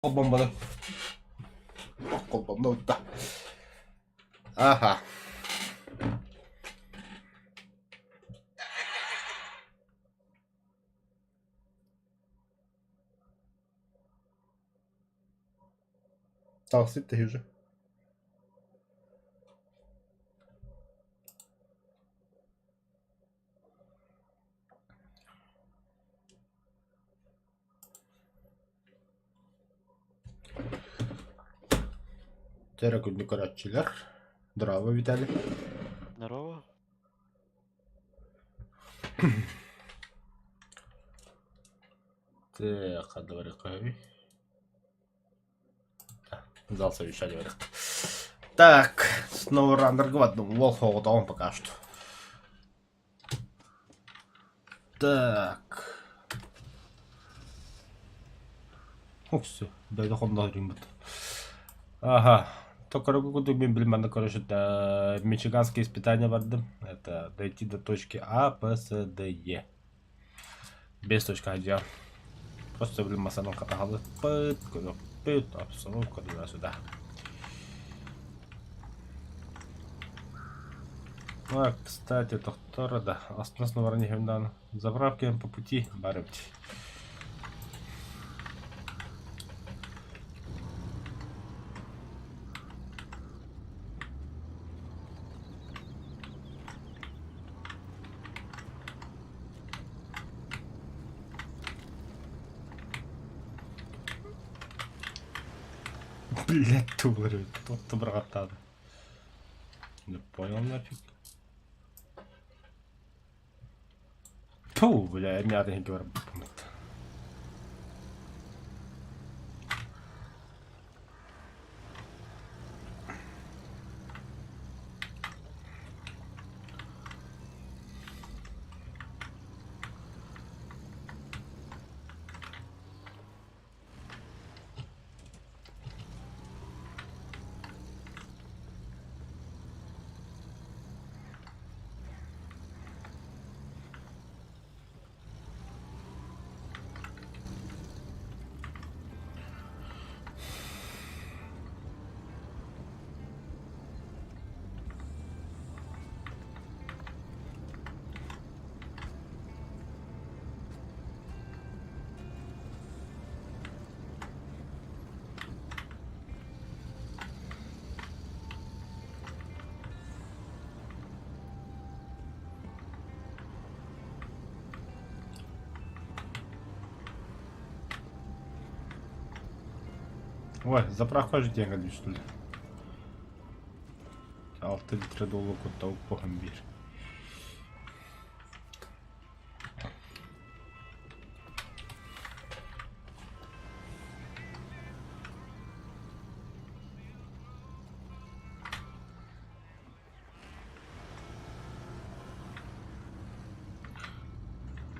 Холбоммото. Холбоммут да. Ага. Тахсып уже. Дьэ күндү көрөөччүлэр, здорово, Виталий. Здорово. Так, ханна Зал совещания барыах. Так, снова раннерга уол хоҕотоҕун пока что. Так. Уксу, дойду хонноһуйбут. Ага, только курдук мин билим короче, да, мичиганские испытания бардым. Это дойти до точки А, П, С, Д, Е. Без точка А. Просто билим масанан хатаһалыппыт, көрүөхпүт, обстановка туда-сюда. А, кстати, тохтор да, астынас номерын иһимдан заправки по пути барыбыт. Блять, тулар тотто бырҕаттаады. Не понял нафиг. Ту, бля, эмиэ атын иһин барбыт. Ой, заправка же деньги, что ли? 6 литра долу кутта уппуһун биир.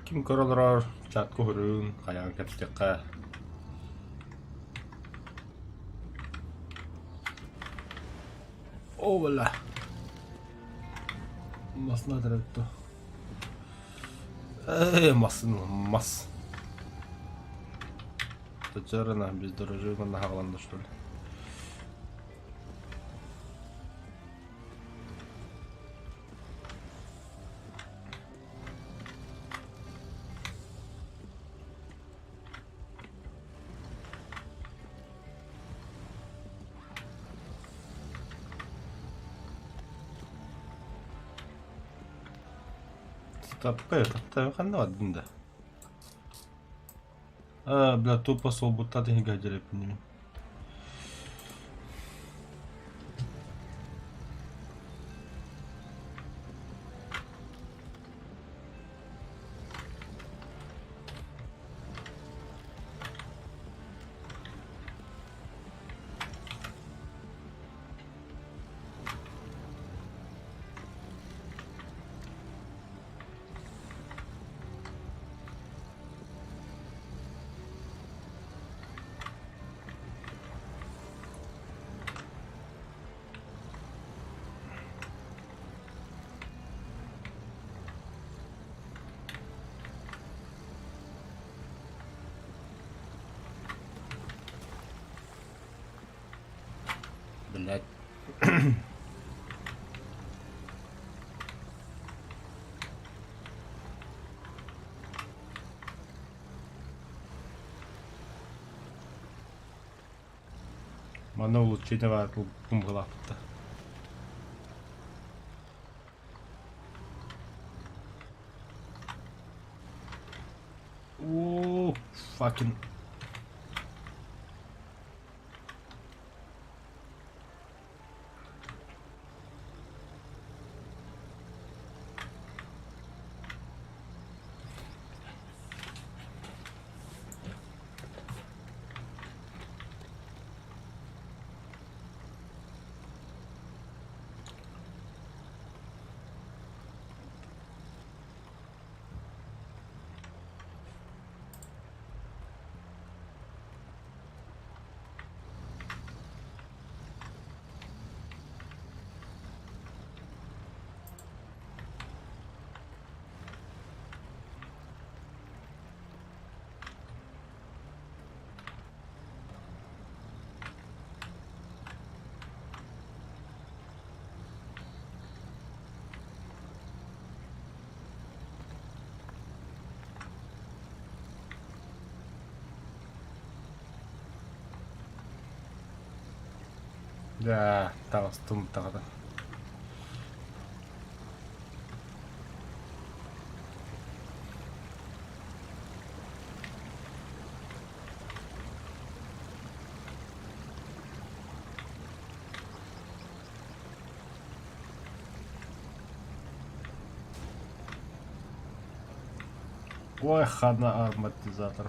Ким көрө олорор, чатка уһуруун, хайаан кэпсиэххэ. О, бля. Масына төрөттө. Эй, масын, мас. Тачарына бездорожье наһаҕаланна что ли? Таппай, таппай, ханна бардын да? А, бля, тупо суолбуттаат иһигэ дьэрэппин Блядь. Манна улучшение баар быһыылаахпыт да. Оо, fucking. Да, таҕыстым даҕаны. Ой, хана амортизатор.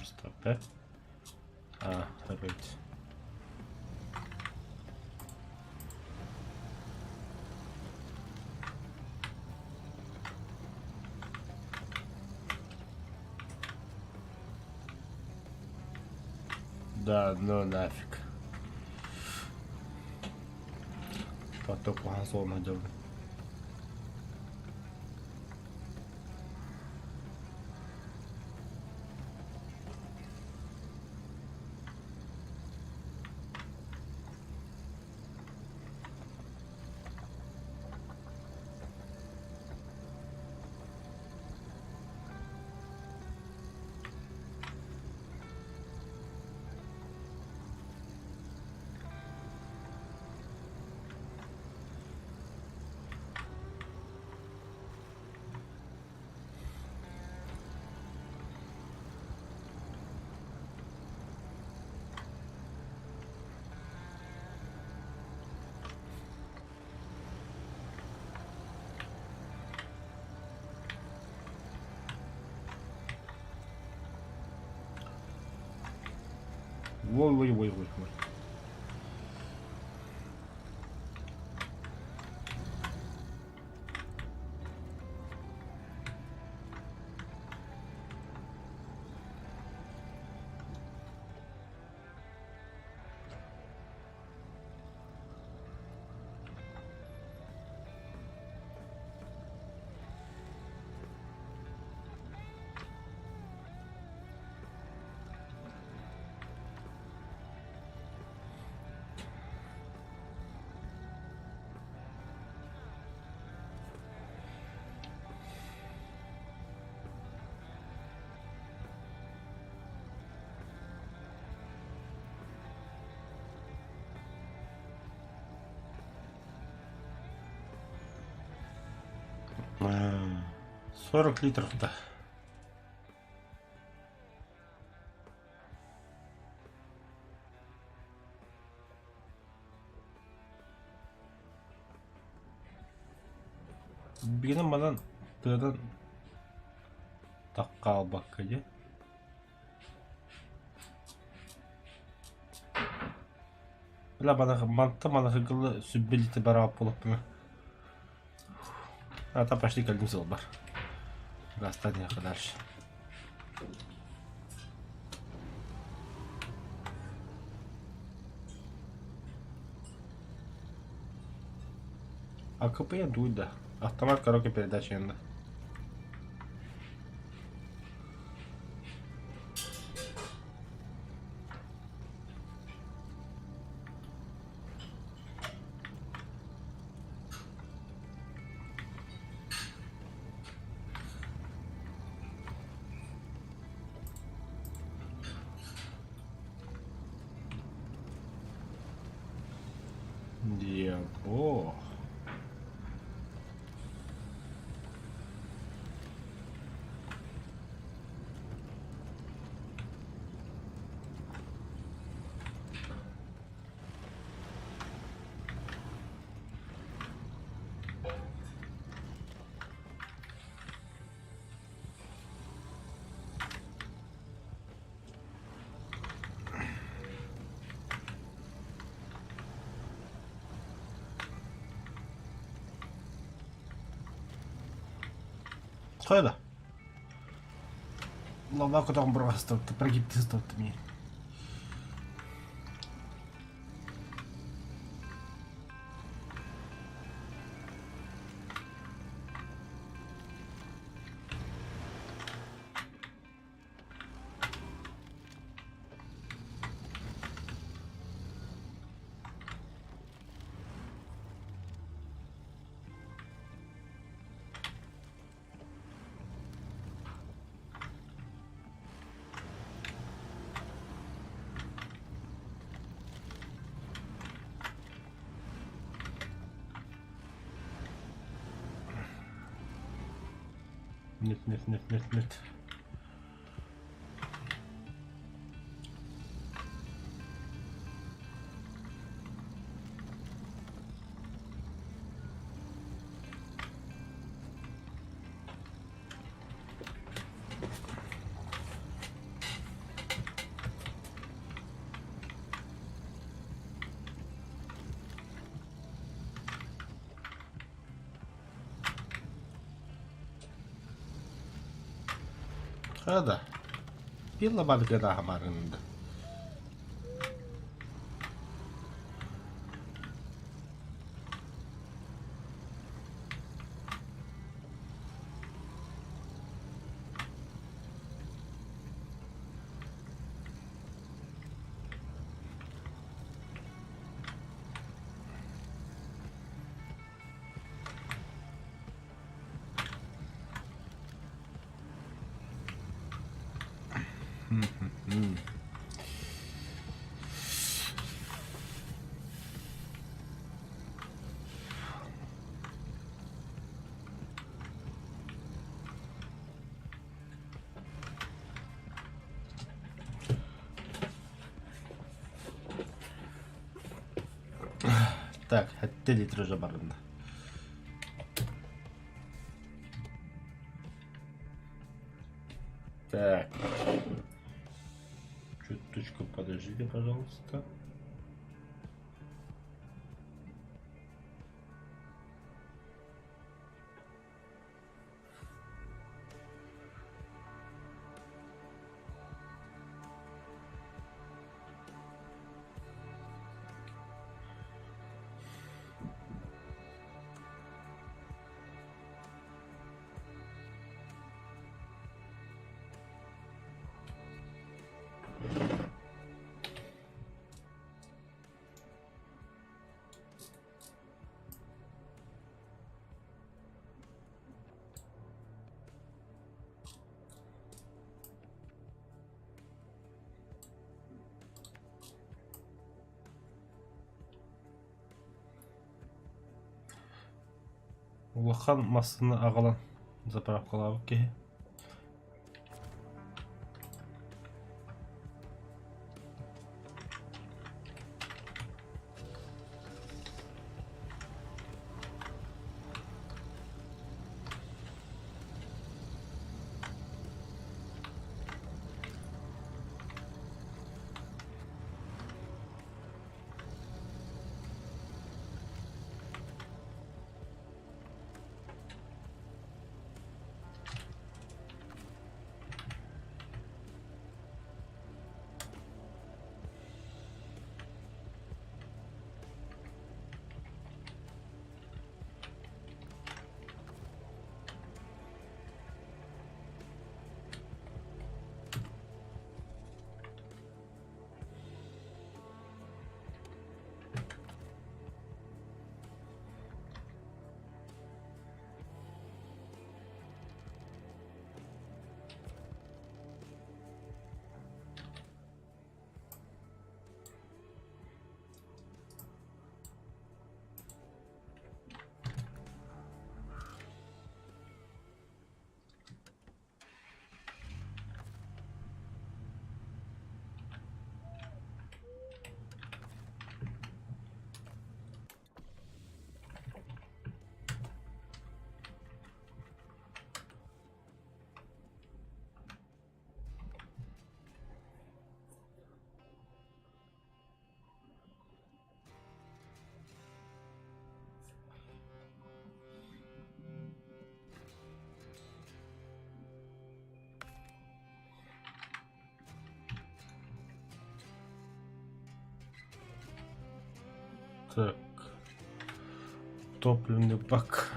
Стоп, А, опять. Да, ну нафиг. Поток куһаҕан суоҕун Ой, ой, ой, ой, ой. 40 литров-то. Билигин манан тыадан хаалбакка дии. Бля мантан маныхыгылы сүббилити бараабыт буоллахпына А там пошли кэллим сылбар. Гастаниэхэ дальше. А КП дуй да. Автомат коробка передач енді. Диабо. Хайда. Лава көтөҕөн бырҕастыбыт, прогибты сытыбыт миин. Нет, нет, нет, нет, нет. Хада. Пилла бадгада хамарында. Так, 7 литр уже барында. Так. Чуточку подождите, пожалуйста. Улахан массыына аҕалан заправкалаабыт киһи. Так. Топливный бак.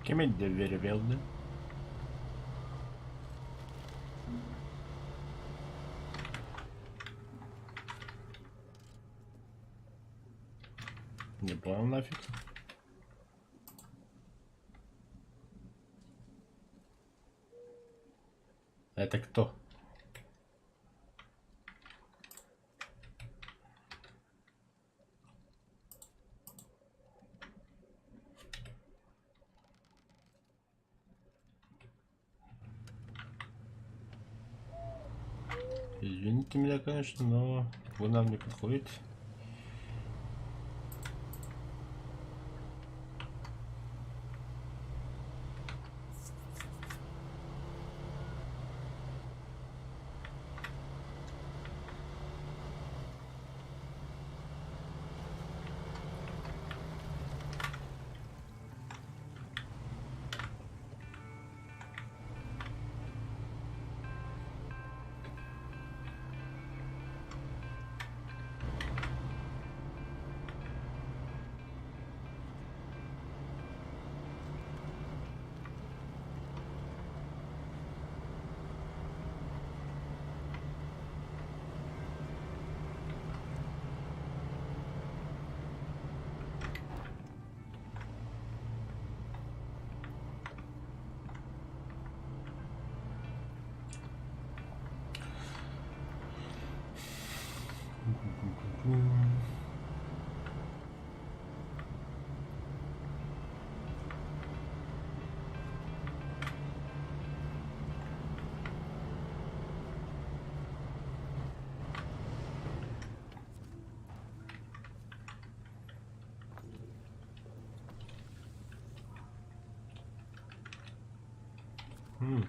Ким доверил? Не понял нафиг. Это кто? Извините меня, конечно, но вы нам не подходите.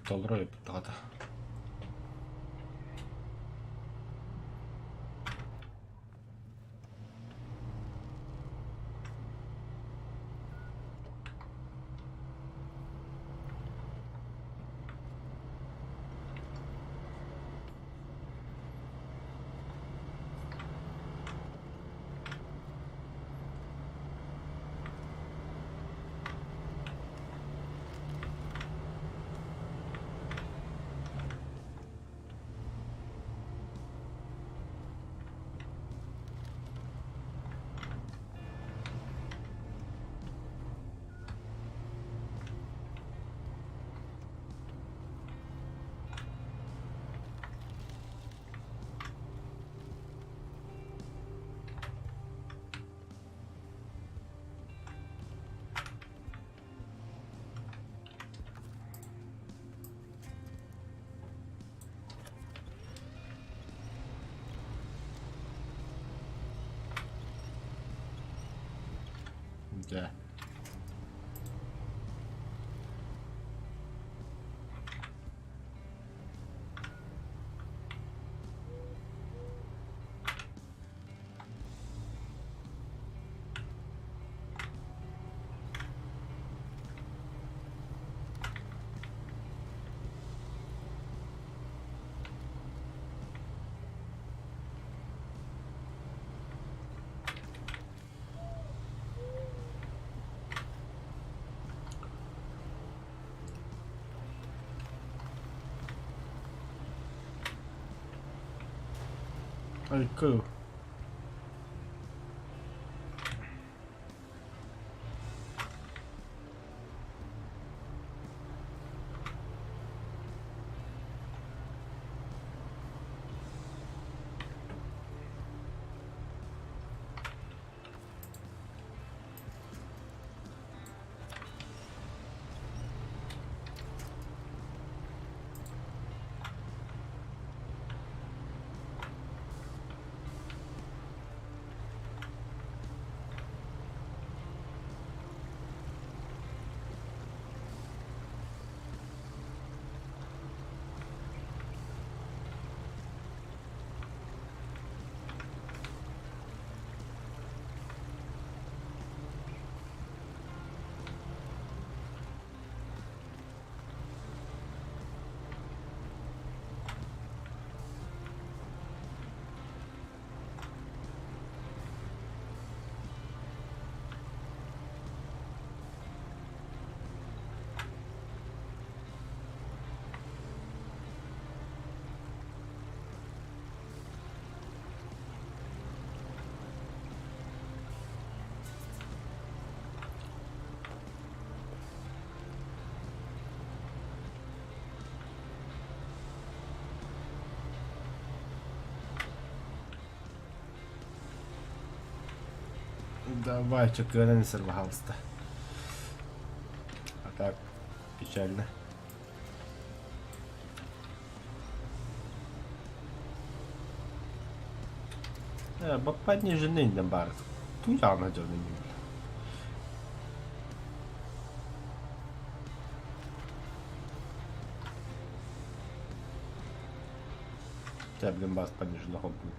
Толрой даҕата. Да. Айкы. Давай, чеканен сэр, пожалуйста. А так, печально. Баппадни жены не бар. Туяна дьону Тэбдин бас понижена хоппут.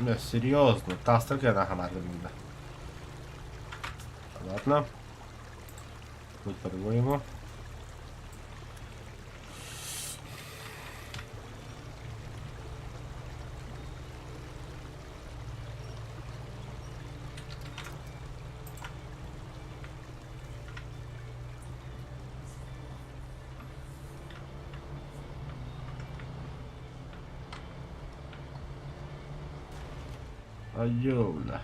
Не, серьезно, тастар кэлэн хамаатым да. Ладно. Путь по-другому. Айола.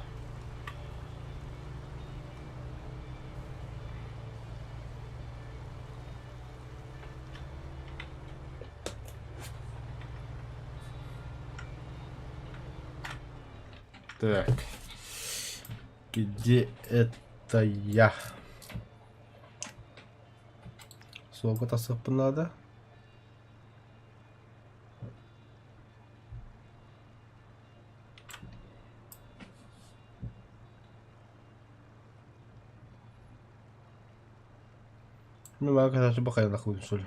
Так. Где это я? Суолга тахсыахпын наада. Ну, бахайын что ли.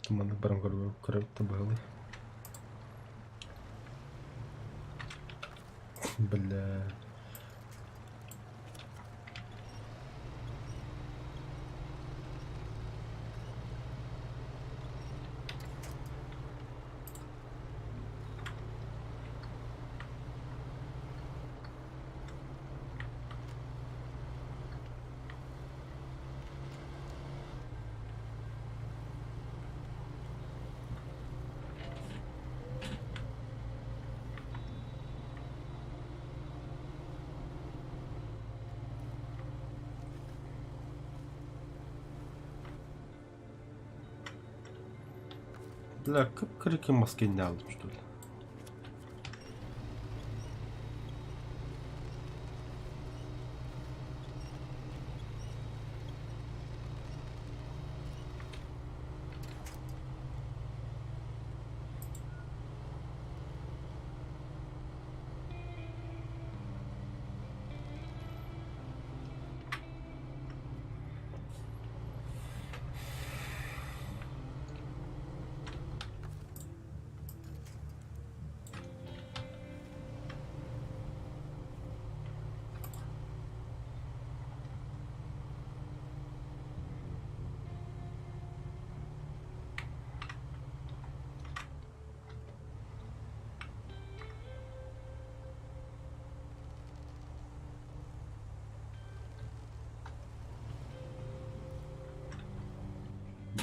Маннык баран көрөбүт быһылый. Бля. Бля, кып-кырыкы маскени алдым, что ли?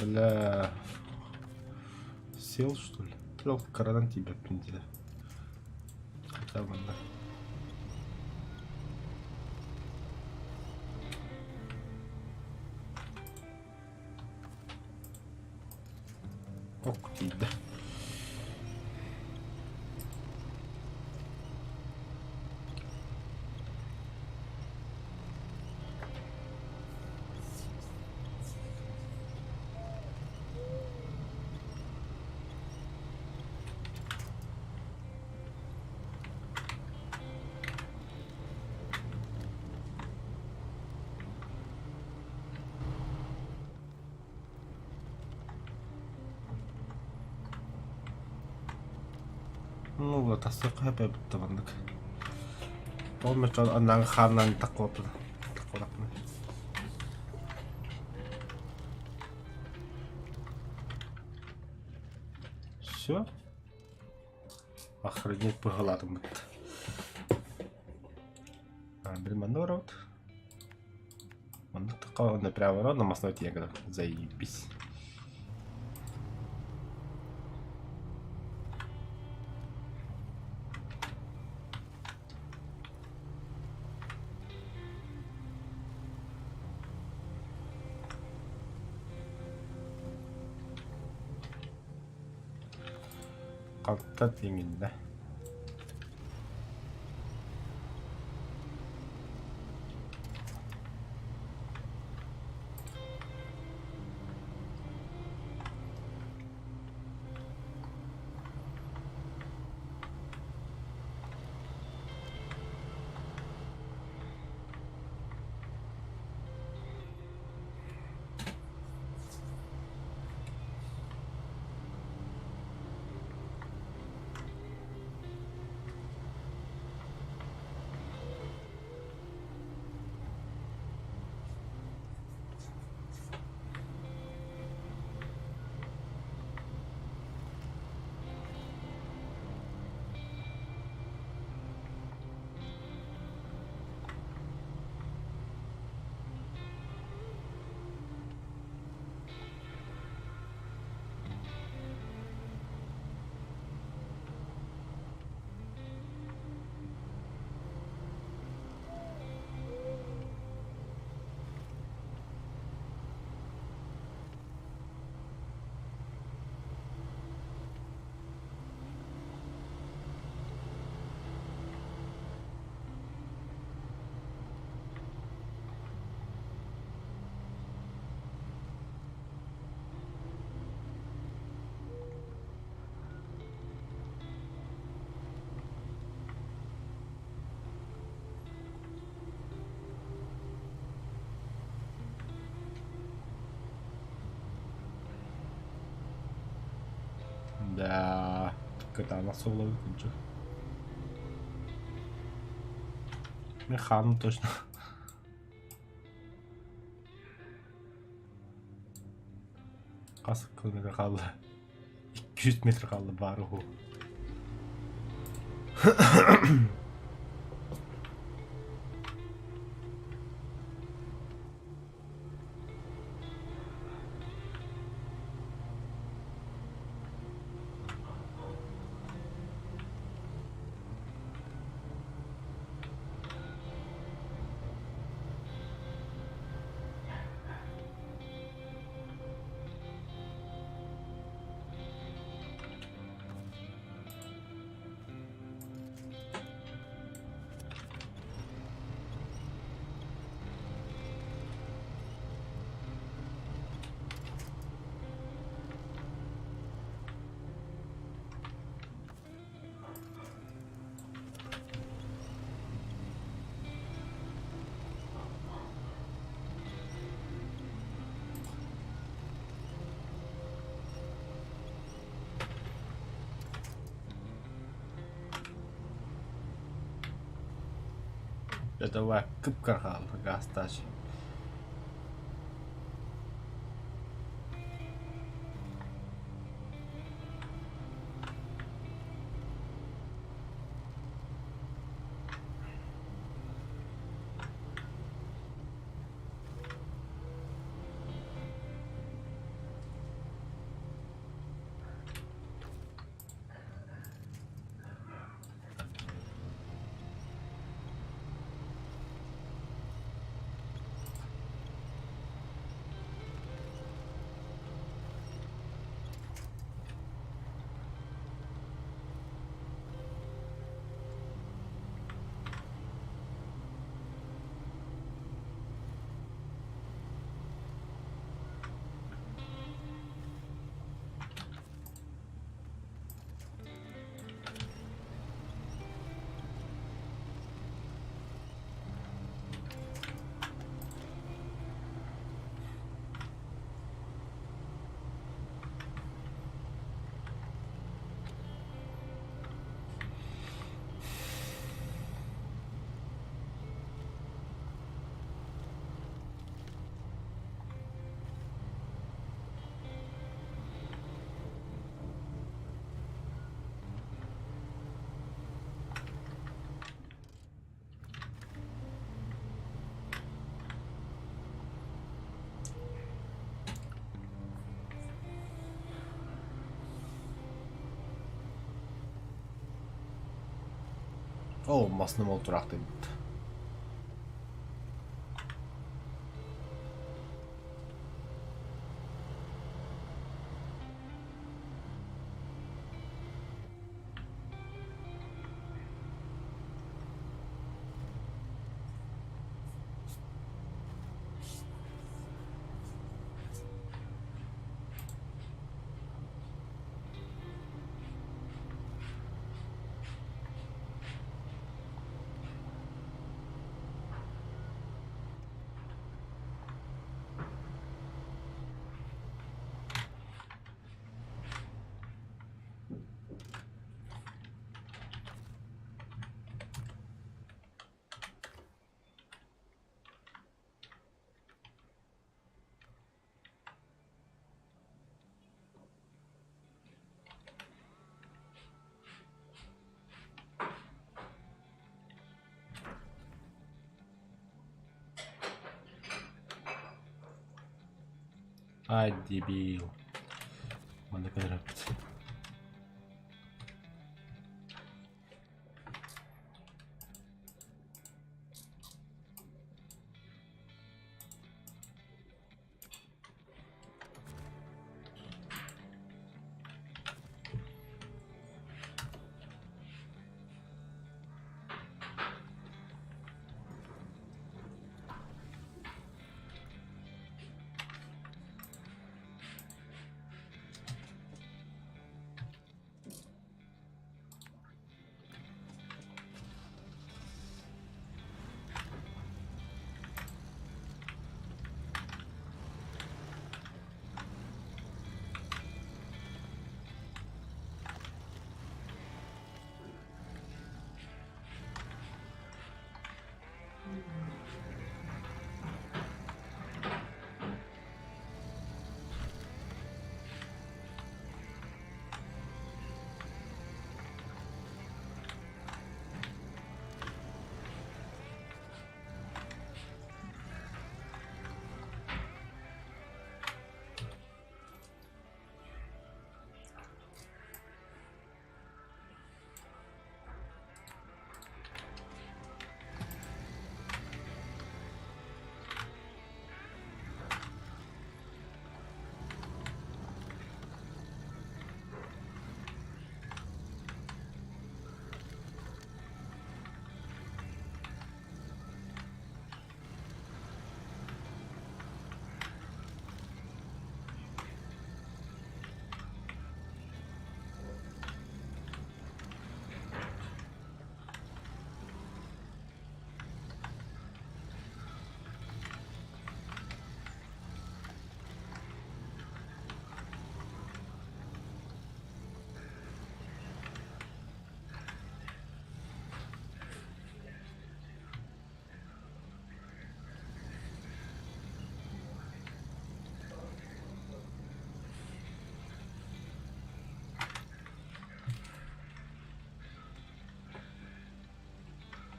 Бля. Сел, что ли? Бля, карадан тебя пиндели. Хотя бы, да. Ок, да. Ну, тахсыахха сөп эбит да маннык. Тоҕо мөччөн аннааҥы хааннаан таккуоппун таккуолаппын. Все. Охренеть быһалаатым бытта. Блин, манна барабыт. Маннык такого прямо ровно мостной тиэгэр. Заебись. Хантан иҥиннэ? Да, кытаанах суолабыт кырдьык. Мен хааным точно. Хас километр хаалла? 200 метр хаалла баар уһу. Дьэ давай кып-кыра хаалла гаастаачы. Оо, масным ол тураахтыйбыт. Ай, дебил. Манна кэлэрбит.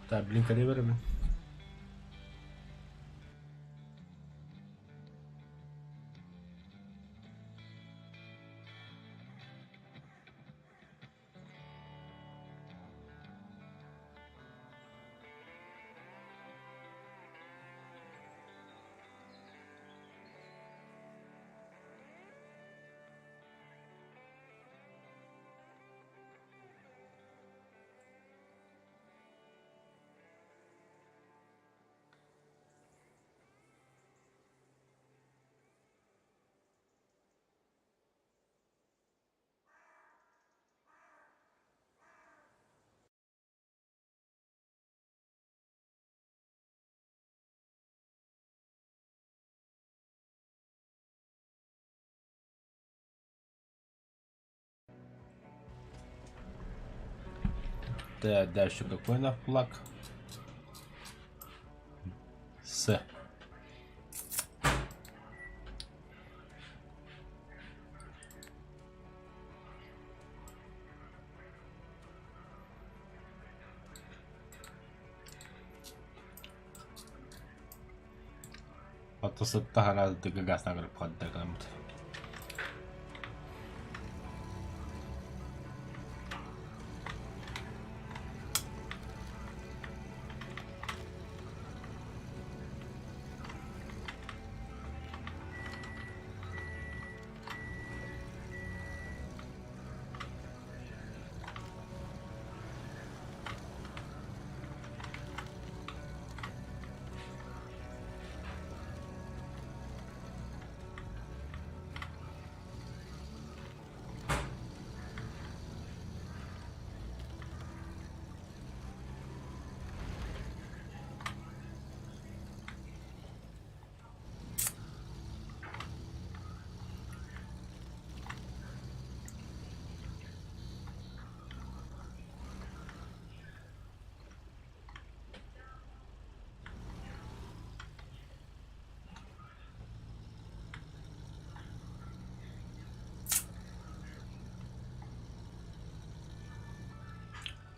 Так, блин, кэлэ Так, дальше какой на флаг? С. Ото сыттаһара дыгыгас нагрып хаддагамт.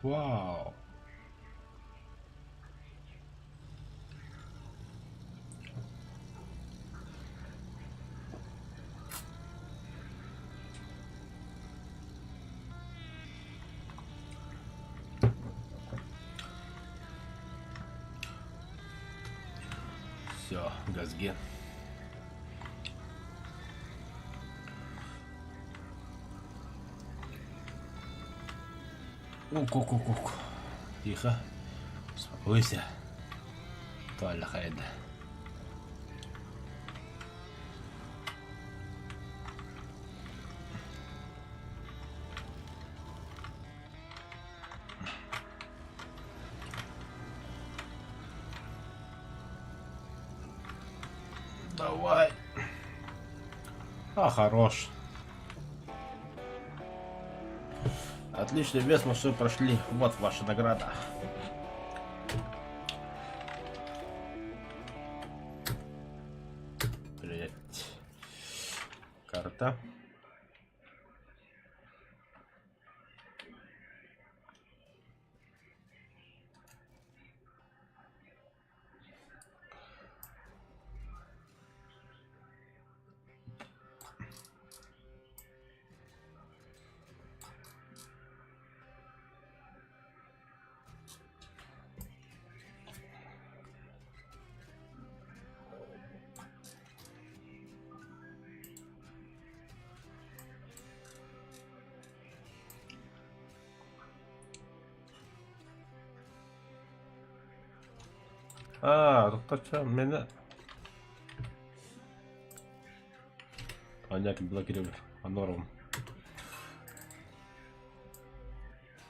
Вау! Все, газген. Ок-ок-ок-ок. Тихо. Успокойся. Туалля хайда. Давай. А, хорош. Отлично, вес мы все прошли. Вот ваша награда. Привет. Карта. А, тоқтатшы, мені... Понятно, блокировать. А норм.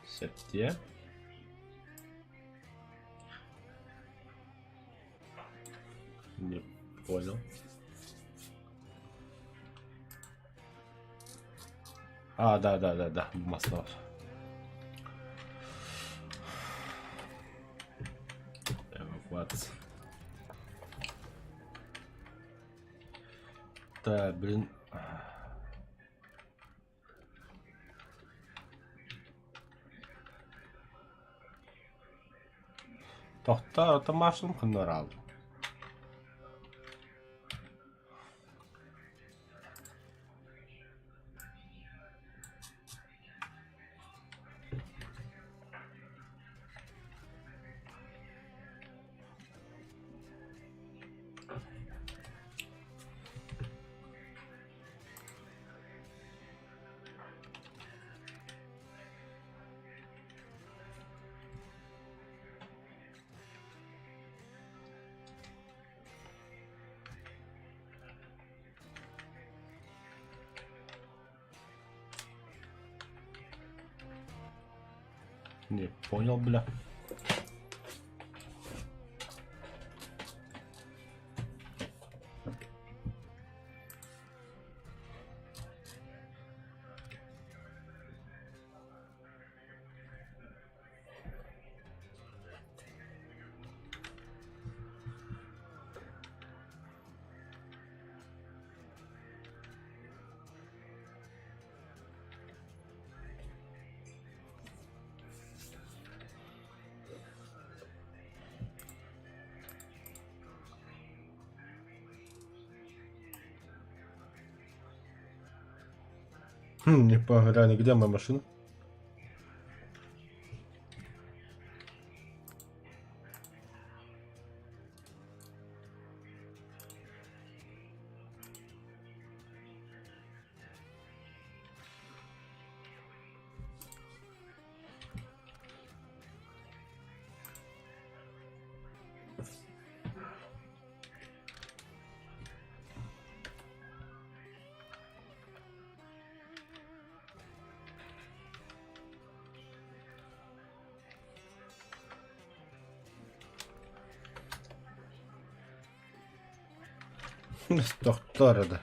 Сетте. Не понял. А, да, да, да, да, масло. Эвакуация. Так, блин. Тохтоо, это машин ханнарал. Не понял, бля. Хм, не понял, реально, где моя машина? Тохтоор да.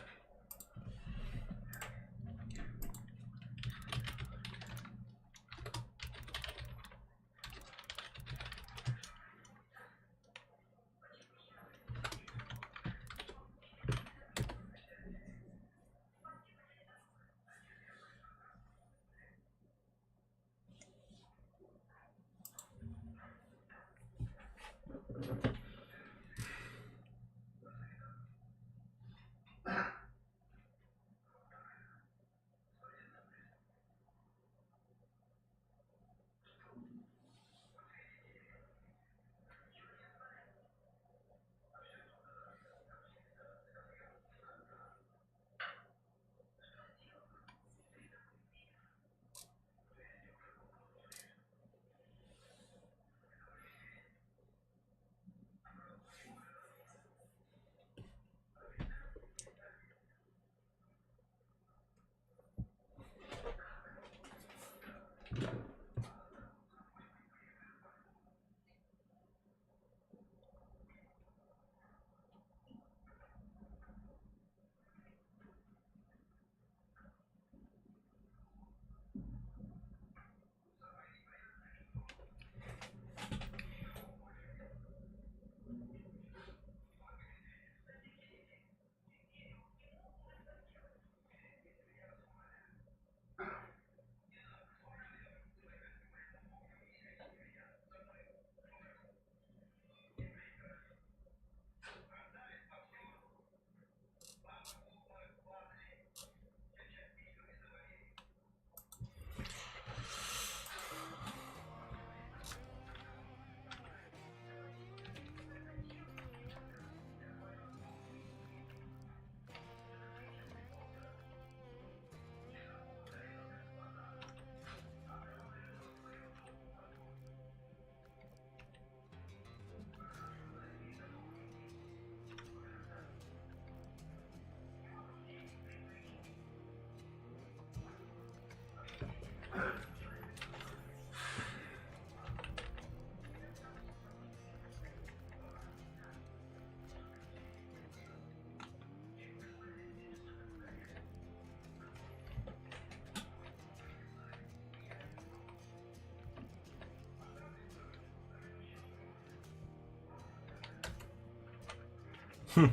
Хм.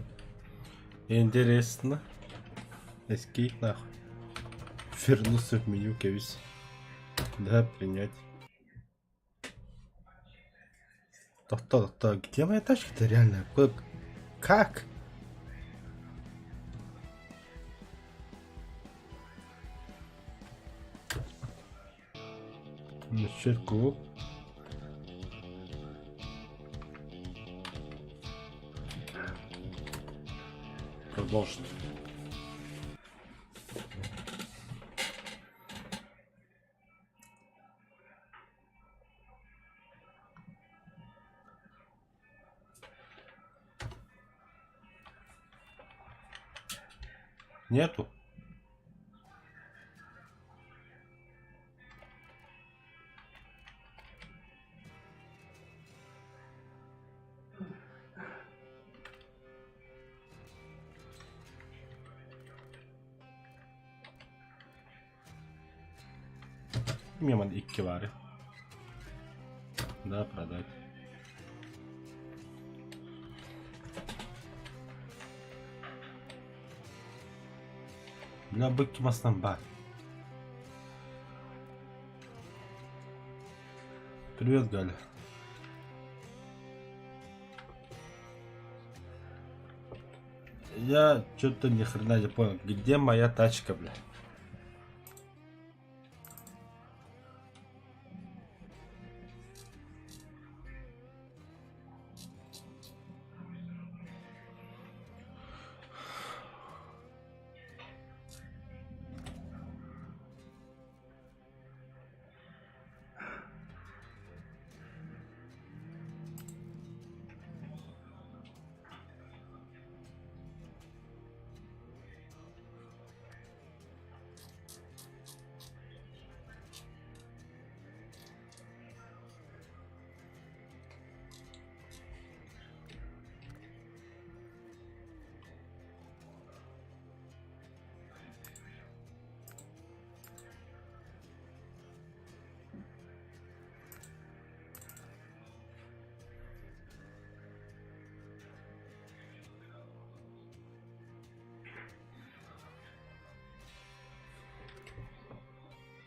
Интересно. Escape нахуй. Вернулся в меню кэбис. Да, принять. Тохтоо, тохтоо. Где моя тачка-то реально? Куда? Как? Насчет Продолжить. Нету? Мимо икки баары. Да, продать. Бля, быкки маснан бар. Привет, Галя. Я что-то ни хрена не понял. Где моя тачка, бля?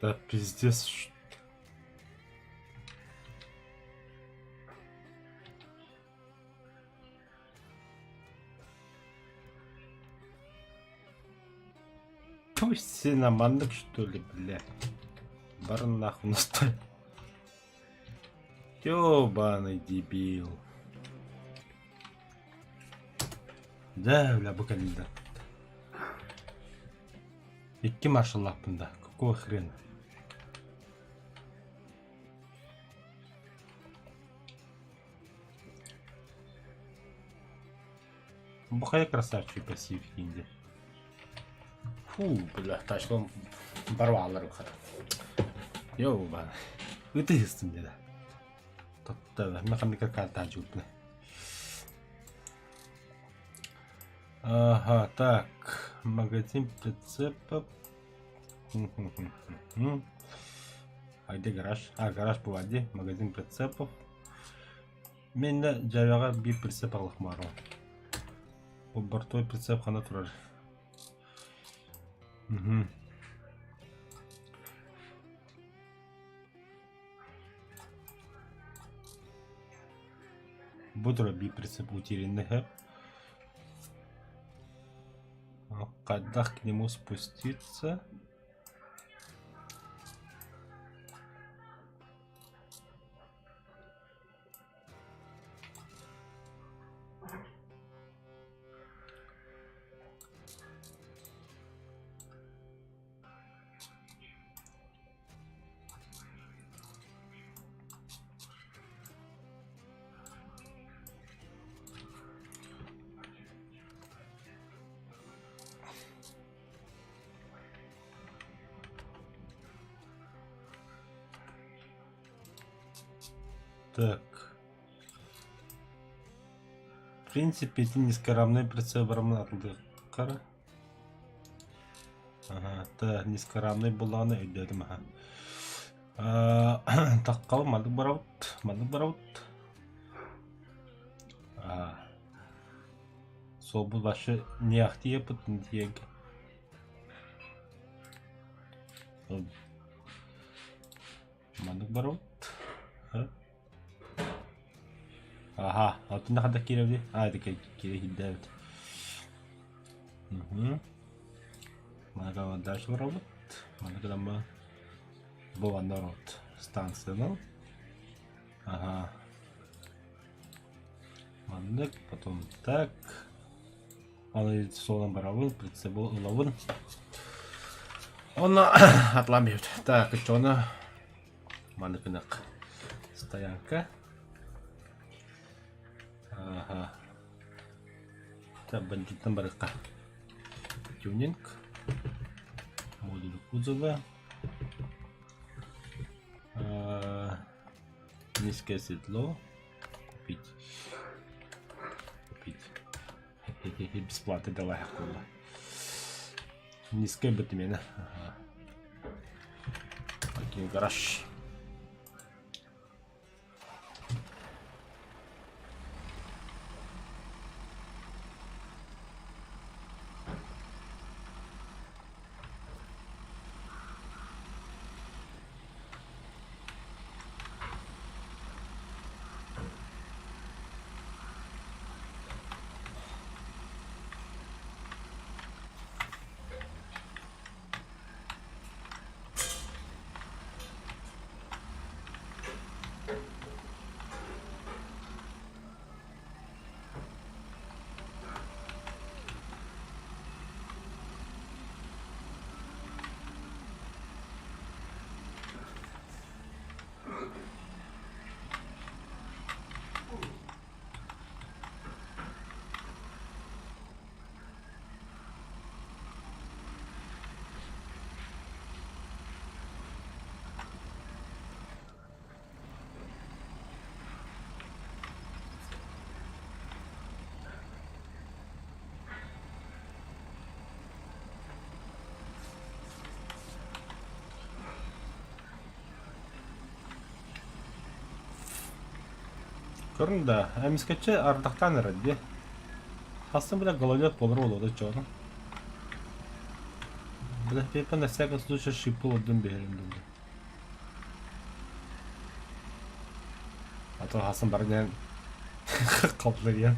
Да пиздец. Пусть на маннык что ли, бля. Бар нахуй настой. Ёбаный дебил. Да, бля, бу кэллэ. Икки маршаллаахпын да. Какого хрена? Бу хайа красавчик красив инде. Фу, бля, ташлом барвалар хата. Ёбана. Ытыһыстым деді. Тотта, механика карта жуутна. Ага, так, магазин прицепов. А где гараж? А, гараж по воде, магазин прицепов. Мен дьээбэҕэ биир прицеп аҕалыахмаарым. Бу бортовой прицеп ханна турар? Мгм. Бу турар биир прицеп утерянный Хайдах к нему спуститься? Так. В принципе, ити низкорамнай прицеп барамын Ага, так, низкорамнай булааны өйдөөтүм аха. Таххал маннык барабыт, маннык барабыт. Суолбут вообще не ахти тиэг. Маннык барабыт. Аха, алтынна ханна киирэбит? Аа, это киирэ киирдээбит. Угу. Манна дальше барабыт. Манна гынан бу манна барабыт. Станциянан. Ага. Маннык, потом так. Аны суолан барабын, прицебыл ылабын. Онно атлаан биһит. Так, оччоҕуна маннык гынык. Стоянка. Ага. Так, бандиттан барыкка. Тюнинг. Модуль кузова. Низкое седло. Купить. Купить. Бесплатно дала буолла. Низкая бытымена. Ага. Окей, гараж. Көрүҥ да, эмискэччи ардахтаан эрэр дии. Хастан бile гололед буолар буолуо да чоҕун. Бile пепе на всякий случай шипы олордон биэрэн дуу. А то хасан бар диэн хапсыйан.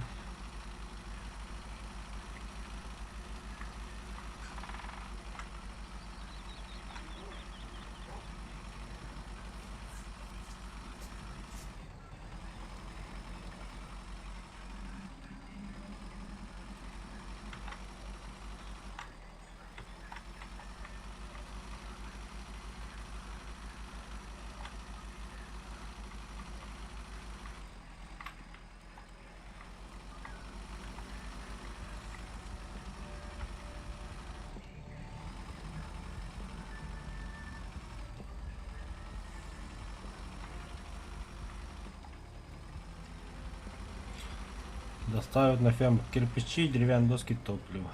Доставят на ферму кирпичи, деревянные доски, топливо.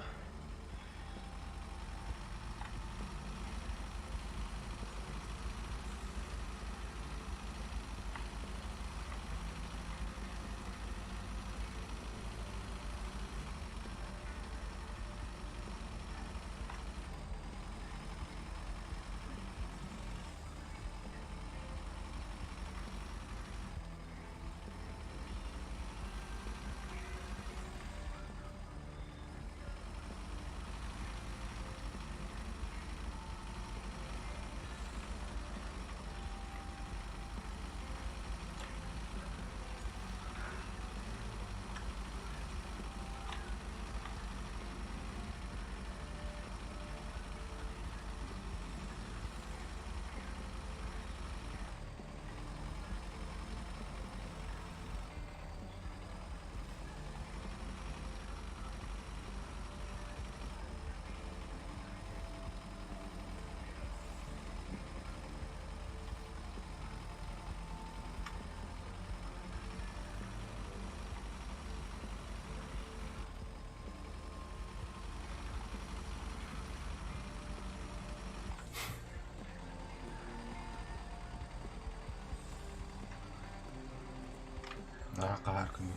Наһаа хаһаар күнүй.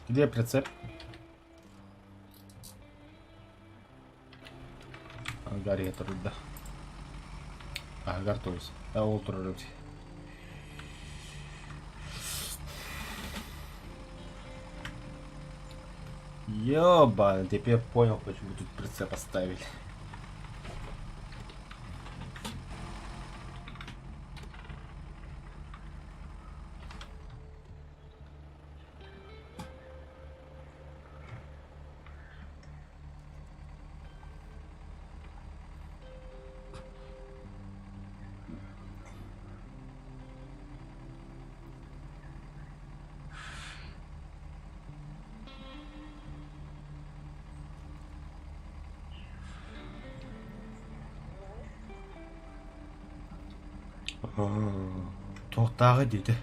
Где прицеп? Ангария турда. Ангар то есть. А ол турар эбит. Ёбаный, теперь я понял, почему тут прицеп оставили. Туохтааҕый диэтэ.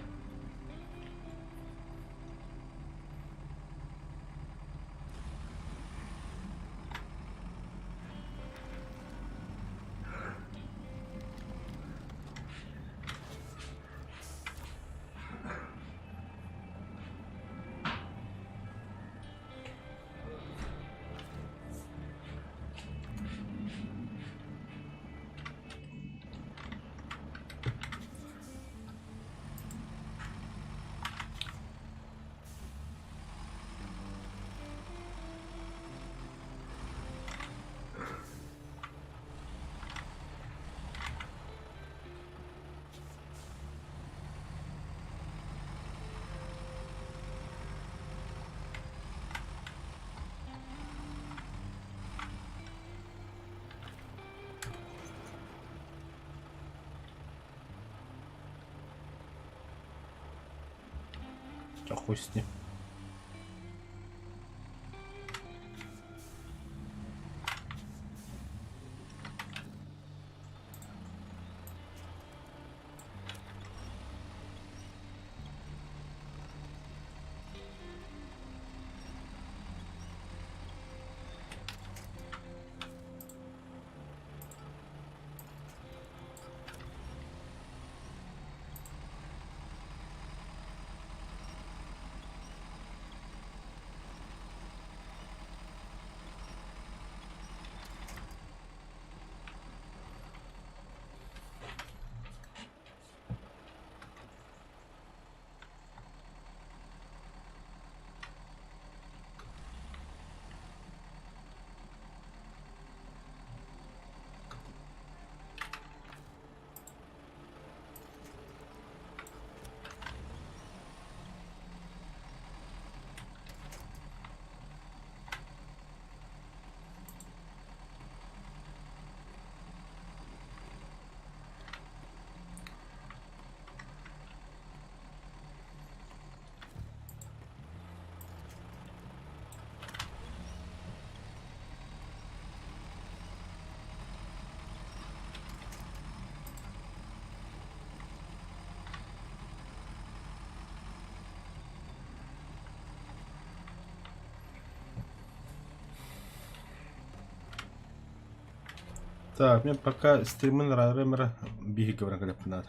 Да хуй с ним. Так, мне пока стримын рарымыр биһиги баран кэлэппин наада.